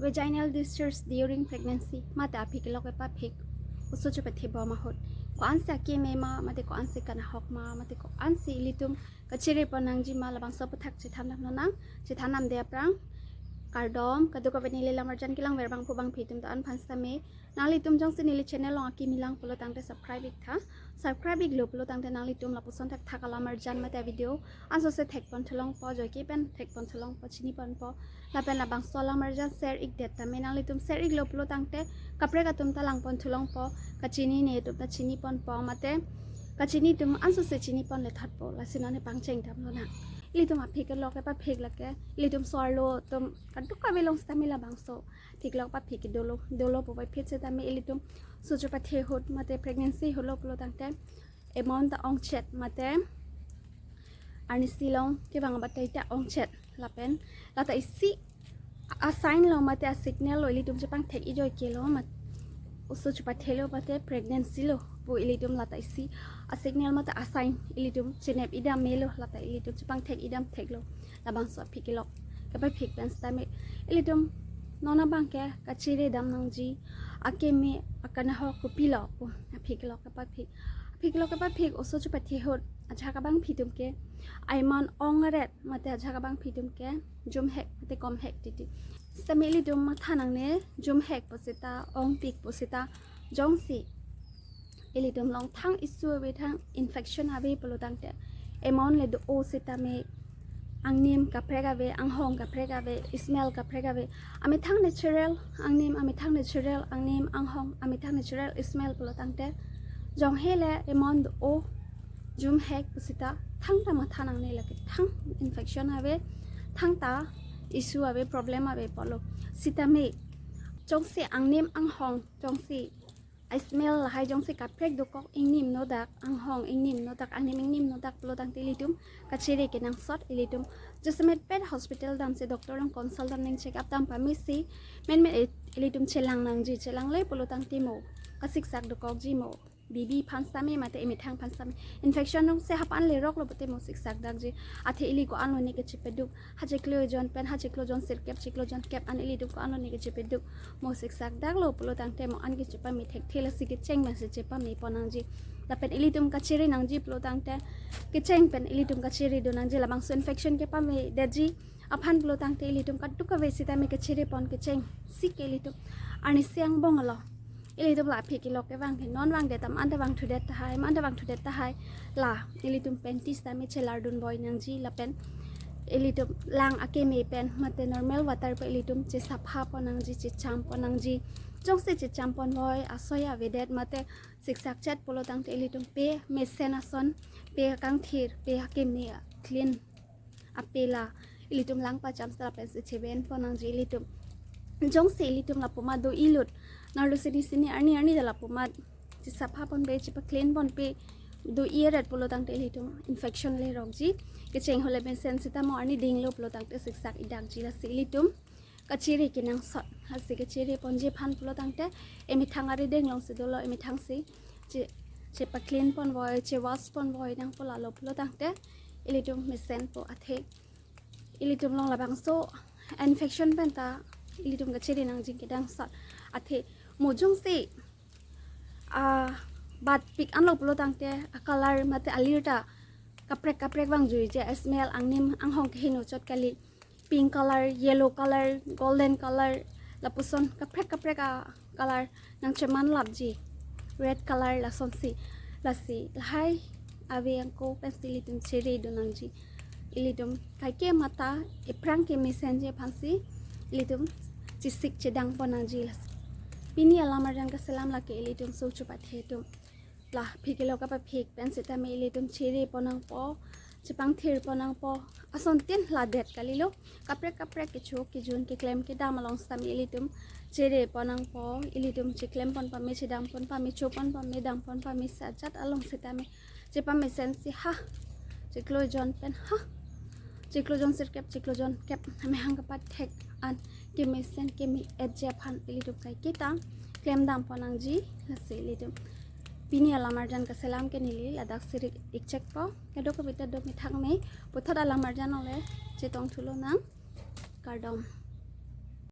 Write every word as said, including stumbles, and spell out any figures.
Vaginal discharge during pregnancy, mate aphi kelok kepaphik oso chepathe bom ahut ko-ansi akeme ma, mate ko-ansi kanahok ma, mate ko-ansi ilitum kachere pon nangji ma, labangso aphuthak chethan damlonang. Chethan damde aphrang kardom, kadokave neli lamarjan kelang ver bangphu bangphi atum ta an aphan sitame, nanglitum jongsi neli channel along akimi lang pulo tangte subscribe ik tha. Subscribe iklo pulo tangte nanglitum lapuson thakthak alamarjan mate video ansose thek pon thulongpo, joike pen thek pon thulongpo, chini ponpo. Lapen labangso alamarjan share ikdet tame, nanglitum share iklo pulo tangte kaprek atum ta lang pon thulongpo, kachinine atum ta chini ponpo, mate kachini atum ansose chini ponle thotpo. Lasi non ne pangcheng damlonang. Ilitum aphi kelok kepaphik lake ilitum so-arlo atum kadokave along sitame labangso aphi kelok paphik ke dolo, dolo puvoiphit sitame ilitum oso chepathe ahut mate pregnancy ahut lo pulo tangte amount ta ongchet, mate arnisi along kevang abatai ta ongchet. Lapen lata isi a-sign lo mate a-signal lo ilitum chepangthek ijoike lo, mat oso chepathe lo mate pregnancy lo pu ilitum lata isi a-signal mate a-sign ilitum chenep idam melo, lata ilitum chepangthek idam theklo. Labangso aphi kelok kepaphik pen sitame ilitum non abang ke kachere dam nangji, akeme akanahok kopilo pu aphi kelok kepaphik. Aphi kelok kepaphik oso chepathe ahut ajahak abangphi atum ke aiman ong aret mate ajahak abangphi atum ke jumhek mate komhek titi. Sitame ilitum matha nangne, jumhek pu seta, ongpik pu seta, jongsi ilitum along thang issue ave, thang infection ave pulo tangte amount le do-o sitame angnim kaprek ave, anghong kaprek ave, smell kaprek ave. Amethang natural angnim, amethang natural angnim, anghong, amethang natural smell pulo tangte jonghe le amount do-o, jumhek pu seta thangta matha nangne, lake thang infection ave, thangta issue ave, problem ave pulo. Sitame jongsi angnim anghong, jongsi a-smell lahai jongsi kaprek dokok, ingnim nodak, anghong ingnim nodak, angnim ingnim nodak pulo tangte ilitum kachere kenangsot. Ilitum jasemet pet hospital damsi doctor along consult dam ning, check up dam pamesi menmen e-, ilitum chelang nangji. Chelangle pulo tangte mo kasiksak dokokji, mo bibi aphan sitame mate emethang aphan sitame infection nong se hapan lerok lo pute mo siksak dakji. Athe ili ko-anlo ne kechepaduk, ha chiklo jon pen ha chiklo jon sirkep, chiklo jon kep an ilitum ko-anlo ne kechepaduk, mo siksak daklo pulo tangte mo an kechepame thekthe, lasi kecheng pensi chepame pon nangji. Lapen ilitum kachere nangji pulo tangte kecheng pen ilitum kachere do nangji. Labangso infection kepamedetji aphan pulo tangte ilitum kadokave sitame kachere pon kecheng si ke ilitum arnisi angbong along ilitum la aphi kelok kevang ke non vangdet tam anta vangthudet tahai, ma anta vangthudet tahai, la ilitum panty sitame chelar dunvoi nangji. Lapen ilitum lang akeme pen mate normal water pen ilitum chesapha pon nangji, checham pon nangji. Jongsi checham ponvoi asoi avedet mate siksak chet pulo tangte ilitum pe mesen ason, pe kangthir, pe akeme clean ape la ilitum lang pacham seta lapensi cheven pon nangji ilitum. Jongsi ilitum lapu amat do-ilut, narlo sini sini arni arni ta lapu amat chesapha ponpe, chepa-clean ponpe do-i aret pulo tangte ilitum infection lerokji. Kecheng hole mesen seta mo arni dinglo pulo tangte siksak idakji. Lasi ilitum kachere kenangsot. Lasi kachere ponji aphan pulo tangte emethang arideng alongsi dolo, emethangsi che, chepa-clean ponvoi, che-wash ponvoi nangpo. Lalo pulo tangte ilitum mesen po, athe ilitum along labangso infection penta ilitum kachere nangji kenangsot. Athe mo jongsi abatpik anlo pulo tangte a-color mate alir ta kaprek kaprek vangjuije, a-smell angnim anghong kehingno chot kali. Pink color, yellow color, golden color, lapuson kaprek kaprek a-color nangcheman lapji, red color lasonsi. Lasi lahai ave angko pensi ilitum chere do nangji. Ilitum kaike mata ephrang kemesenji aphansi ilitum chesik chedang pon nangji. Lasi pini alamarjan kaselam lake ilitum oso chepathe atum. La aphi kelok kepaphik pen sitame ilitum chere pon nangpo, chepangthir pon nangpo. Asontin ladet kalilo. Kaprek kaprek kecho kejun keklem kedam along sitame ilitum chere pon nangpo. Ilitum cheklem pon pame, chedam pon pame, cho pon pame, dam pon pame, sajat along sitame chepamesensi ha chiklo jon pen ha chiklo jon sirkep, chiklo jon kep amahang kapathek an kemesen keme-etji aphan ilitum kaiketa klem dam pon nangji. Lasi ilitum pini alamarjan kaselam ke neli ladak sirik ikchekpo. Kadokave ta do methang me, puthot alamarjan ole chetong thulonang. Kardom.